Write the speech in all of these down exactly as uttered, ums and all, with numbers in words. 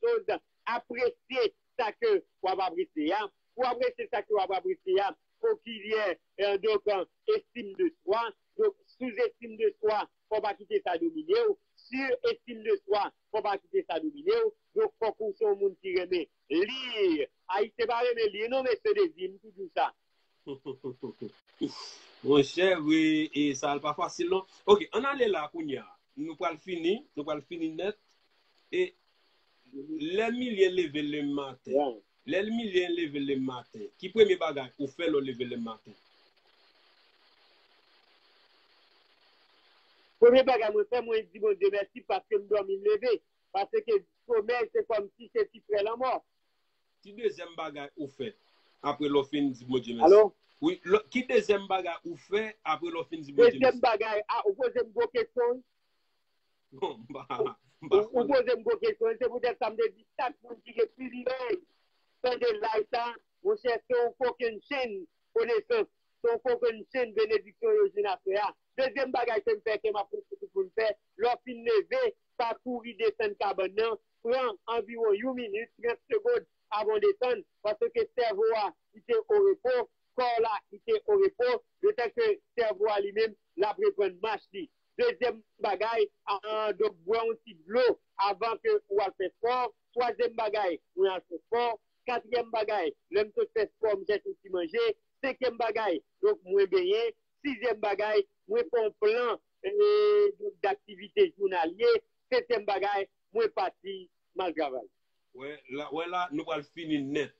koz, apresye sa ke w ap apresye a. Pou w apresye sa ke w ap apresye a, fò w genyen, eh, donk, eh, estime de soi. Donk, sous estime de soi, fò w pa kite sa domine w. Sur estime de soi, fò w pa kite sa domine w. Donk, fòk ou se yon moun ki renmen li. Ayisyen pa renmen li, non, mesye Dezi, m toujou sa. Monchè, wi, e sa al pa fasil, non. Ok, ann ale la kounye a. Nou pral fini, nou pral fini nèt. E lè milye leve lè maten, lè milye leve lè maten, ki premye bagay ou fè lè w leve lè maten? Premye bagay mwen fè, mwen di Bondye mèsi paske m dòmi m leve. Paske somèy se kòmsi se ti frè lanmò. Ki dezyèm bagay ou fè apre lè w fin di Bondye mèsi? Alo? Wi, lè- ki dezyèm bagay ou fè apre lè w fin di Bondye Dezyèm mèsi? Bagay, ah, ou poze m gwo kesyon. Bon, m pa, m pa Ou, ou poze m gwo kesyon. Se poutèt sa m te di chak moun ki gen privilèj tande live sa, monchè, se yon kokennchenn konesans, se yon kokennchenn benediksyon yo jwenn aswè a. Dezyèm bagay ke m fè, ke m ap prensye tout moun fè, lè w fin leve, pa kouri desann kabann nan, pran anviwon yon minit, trant segonn avan w desann, paske sèvo a, li te o repo, kò la, li te o repo, letan ke sèvo a li menm, l ap reprann mach li. Dezyèm bagay, ah, donk, bwè yon ti dlo avan ke ou al fè spò. Twazyèm bagay, mwen al fè spò. Katriyèm bagay, lè m sot fè spò, m chèche yon ti manje. Senkyèm bagay, donk, mwen benyen. Sizyèm bagay, mwen fè yon plan, eh, donk, daktivite jounalye. Setyèm bagay, mwen pati, m al travay. Wè la, wè la, nou pral fini nèt.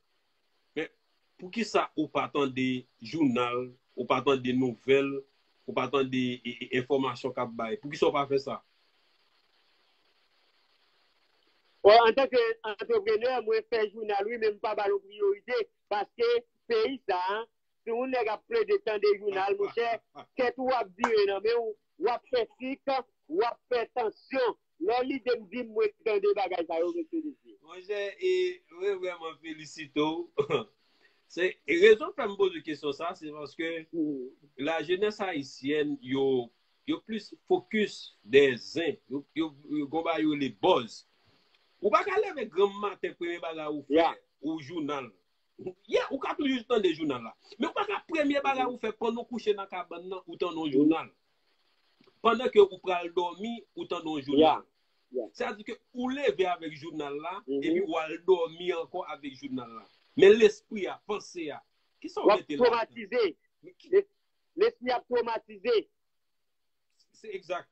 Men, poukisa ou pa tande jounal, ou pa tande nouvèl, ou pa tande e, e, enfòmasyon k ap bay? Poukisa ou pa fè sa? Bon, antanke antreprenè, mwen fè jounal, wi, men m pa ba l yon priyorite, paske peyi sa a, si yon nèg ap plede tande jounal, monchè, tèt ou ap vire nan men w, w ap fè sik, w ap fè tansyon. Lè lide m di m, mwen tande bagay sa yo, mesye, mesye. Monchè, e, mwen vrèman felisite w. Se rezon k fè m poze kesyon sa, se paske lajenès ayisyèn, yo, yo plis fokis dè zen. Yo, yo, yo gon bagay yo rele buzz. Ou pa ka leve granm maten, premye bagay ou fè, ou jounal. Yeah, ou ka toujou tande jounal la. Men ou pa ka premye bagay ou fè pandan w kouche nan kabann nan, ou tande yon jounal. Pandan ke ou pral dòmi, ou tande yon jounal. Sa di ke ou leve avèk jounal la, epi ou al dòmi ankò avèk jounal la. Men lespri a, panse a, kisa ou W ap mete la? Twomatize. Lespri ap twomatize. Se egzak.